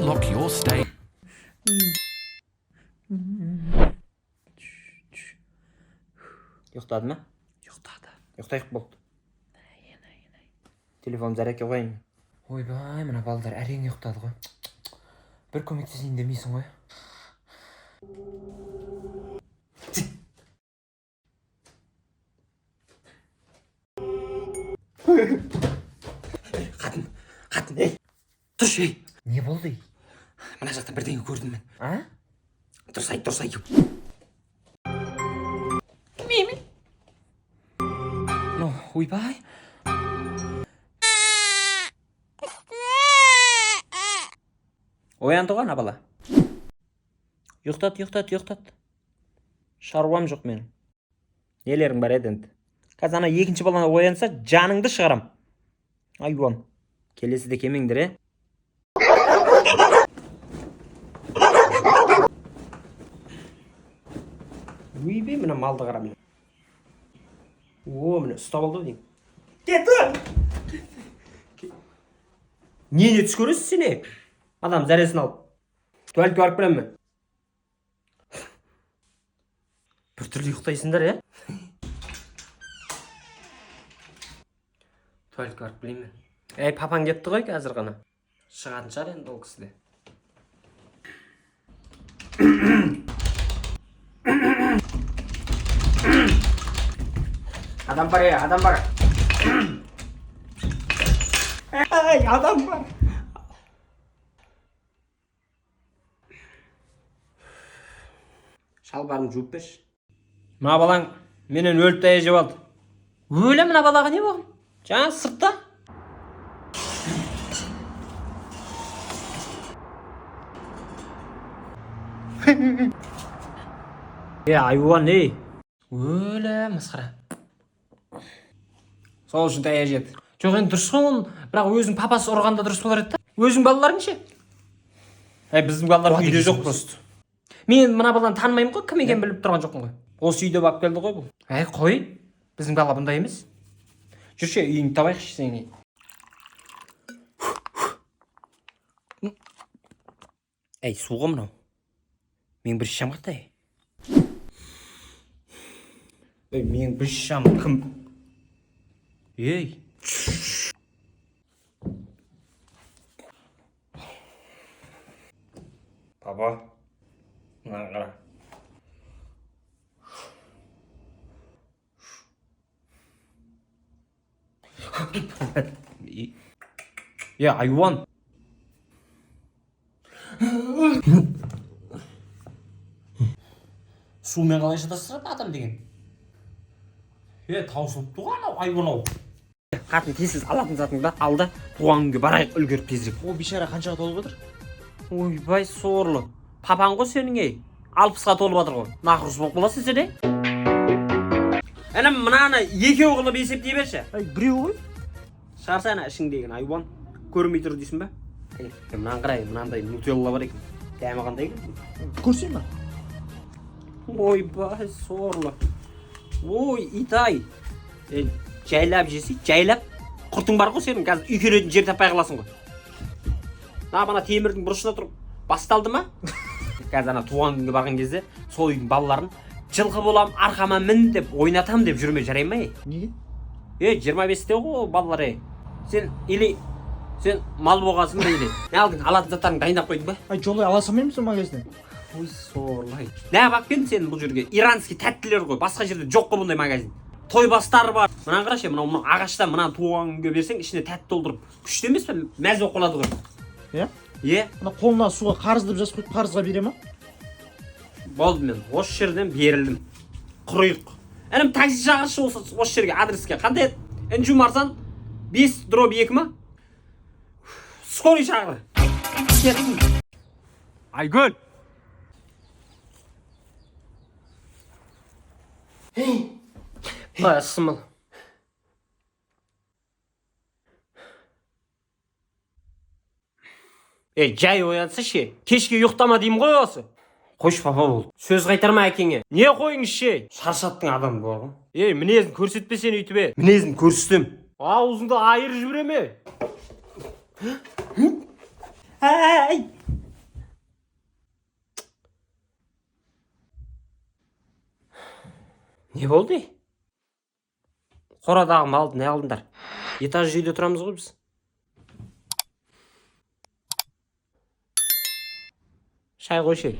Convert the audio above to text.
Unlock your stay. Ұйықтады ма? Ұйықтады. Ұйықтайық, болды. Телефон зарядке қояйын. Ойбай, мына балдар әрең ұйықтады ғой. Бір көмектесейін демейсің ғой. Қатын, қатын, ей. Тұршы, ей. Не болды? Мына жақта бірдеңе көрдім мен. А? Дұрыс айт, дұрыс айт. Ну, ойбай. Оянды ғой ана бала. Ұйықтат, ұйықтат, ұйықтат. Шаруам жоқ менің. Нелерің бар еді енді? Қазір ана екінші бала оянса, жаныңды шығарам. Айуан. Келесіде келмеңдер, е? Ойбай, мына малды қара міне. О, міне ұстап алды ау деймін. Кет! Нені түс көресің сен, ей? Адам зәресін алып. Туалетке барып келемін мен. Біртүрлі ұйықтайсыңдар, е? Туалетке барып келейін мен. Ей, папаң кетті ғой қазір ғана. Шығатын шығар енді ол кісі де. Адам бар, ей, адам бар. Ей, адам бар. Шалбарын жуып берші. Мына балаң менен өліп таяқ жеп алды. Өлі, мына балаға не болған? Жаңа сыртта. Е, айуан, ей. Өлі, масқара. Сол үшін таяқ жеді. Жоқ, енді дұрыс қой оның, бірақ өзің папасы ұрғанда дұрыс болар еді да. Өзің балаларың ше? Әй, біздің балалар үйде жоқ просто. Мен мына баланы танымаймын ғой, кім екенін біліп тұрған жоқпын ғой. Осы үйде барып келді ғой бұл. Әй, қой. Біздің бала бұндай емес. Жүрші, үйіңді табайықшы сенің. Әй, су ғой мынау. Менің бір шам қайда? Ей, менің бір шам кім? Ей. Папа, мынаны қара. Е, айуан. Сумен қалай шатастырады адам деген? Е, таусылыпты ғой анау айуан ау. Қатын, тез алатын затыңды ал да, туған күнге барайық үлгеріп тезірек. О, бейшара қаншаға толып отыр? Ойбай, сорлы. Папаң ғой сенің, ей. 60-қа толып жатыр ғой. Нақұрыс болып қаласың сен, ей. Інім, мынаны екеу қылып есептей берші. Ай, біреу ғой. Шығарса ана ішіңдегіні, айуан. Көрмей тұр дейсің ба? Әне, мынаны қарай, мынандай нутелла бар екен. Дәмі қандай екен? Көрсей ма? Ойбай, сорлы. Ой, итай. Е, жайлап жесе, жайлап. Құртың бар ғой сенің, қазір үйкелетін жер таппай қаласың ғой. На, мына темірдің бұрышында тұрып басталды ма? Қазір ана туған күнге барған кезде сол үйдің балаларын жылқы болам, арқама мін деп ойнатам деп жүрме, жарай ма? Ей? Неге? Е, 25-те ғой ол балалар, ей. Сен или сен мал болғансың ба или? Не алдың? Алатын заттарыңды дайындап қойдың ба? Ай, жолай ала салмаймыз ба магазиннен? Ой, сорлай. Не алып келдің сен бұл жерге? Иранский тәттілер ғой. Басқа жерде жоқ қой бұндай магазин. Тойбастар бар. Мынаны қарашы, мынау мынау ағаштан мынаны туған күнге берсең, ішіне тәтті толтырып, күшті емес пе? Мәз болып қалады ғой. Иә? Е, Мына қолына суға қарыз деп жазып қойып, қарызға бере ма? болды, мен осы жерден берілдім. Құрайық. Інім, такси шақыршы осы жерге, адреске. Қандай еді? Інжу Марзан 5/2 ма? Скорый шақыр. Айгүл. Басымыл. Ей, жай оянса ше. Кешке ұйықтама деймін ғой осы. Қойшы, папа, болды. Сөз қайтарма әкеңе. Не қойыңыз ше? Шаршаттың адам бар ғой. Ей, мінезін көрсетпе сен өйтіп. Е. Мінезін көрсетем. Аузыңды айырып жібереме. Әй! Не болды? Қорадағы малды не алдыңдар? Этаж үйде тұрамыз ғой біз. Шай қойшы.